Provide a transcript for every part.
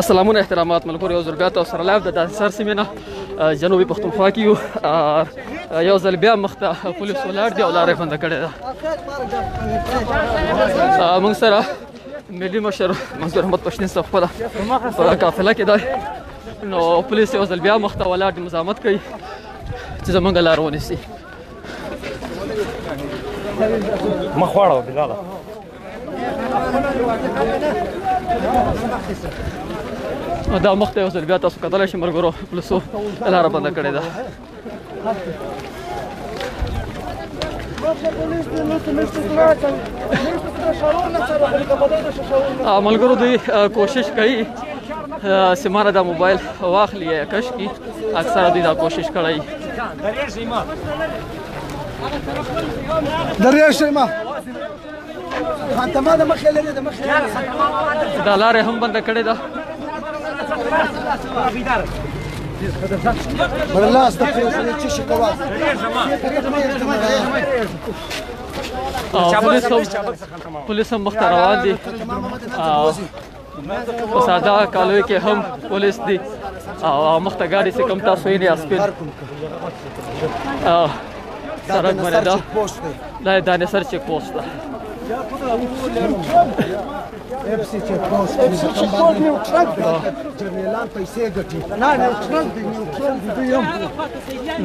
سلامونه احترامات ملګرو، یو ځل بیا تاسو سره live د دانسر سیمې نه جنوبي پښتونخوا کې یو. یو ځل بیا مخته پولیس ولاړ دي او لاره یې بنده کړې ده. موږ سره ملي مشر منظور احمد پښتین صاحب خپله په قافله کې دی. نو پولیس یو ځل بیا مخته ولاړ دي، مزاحمت کوي چې زمونږ لاره ونیسي. مخ واړوه بلاله. دا مخته یو ځل بیا تاسو کتلی شئ ملګرو، پولیسو لاره بنده کړې ده. ملګرو دوی کوشش کوي چې مانه دا موبایل واخلي یا کش کړي، اکثره دوی دا کوشش کړی. درېږئ ما خانتما د مخې لرې، د مخې دا لاره هم بنده کړې ده. لاس ته چې شي کوه. پولیس هم مخته روان دي، په ساده کالیو کې هم پولیس دي. او مخته ګاډي چې کوم تاسو وینئ سپین سړک باندې ده، دا د دانسر چیک پوسټ ده. اف سي چیک پوسټ، اف سي چیک پوسټ نیوټرل دی، جرنیلان پیسې ګټي. نه نیوټرل دی، نیوټرل دی.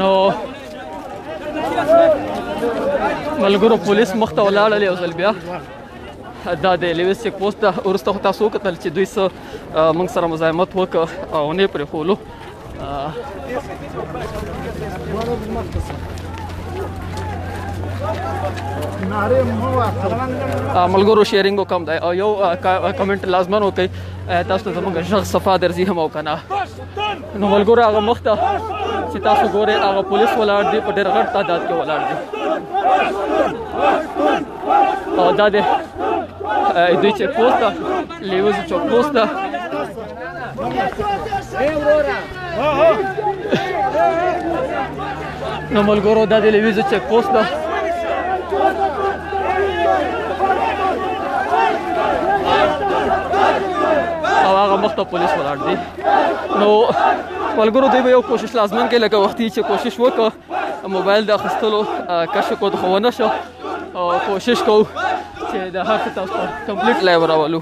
نو ملګرو پولیس مخته ولاړل یو ځل بیا. دا د لیویس چیک پوسټ ده. وروسته خو تاسو وکتل چې دوی څه موږ سره مزاحمت وکړ او نه یې پرېښولو. ملګرو sharing وکم دی او یو comment لازمن وکړئ، تاسو ته زموږ غږ صفا درځي هم او که نه. نو ملګرو هغه مخته چې تاسو ګورئ هغه پولیس ولاړ دي، په ډېر غټ تعداد کې ولاړ دي. او دا د دوی چیک پوسټ ده، لیوز چیک پوسټ ده. نو ملګرو دا د لیویزو چیک پوسټ ده. او هغه مخته پولیس ولاړ دي. نو ملګرو دوی به یو کوشش لازمن کوي، لکه وختي چې کوشش وکړ موبایل د اخیستلو کش کو خو ونه شو، او کوشش کوو چې د هر څه تاسو ته complete live راولو.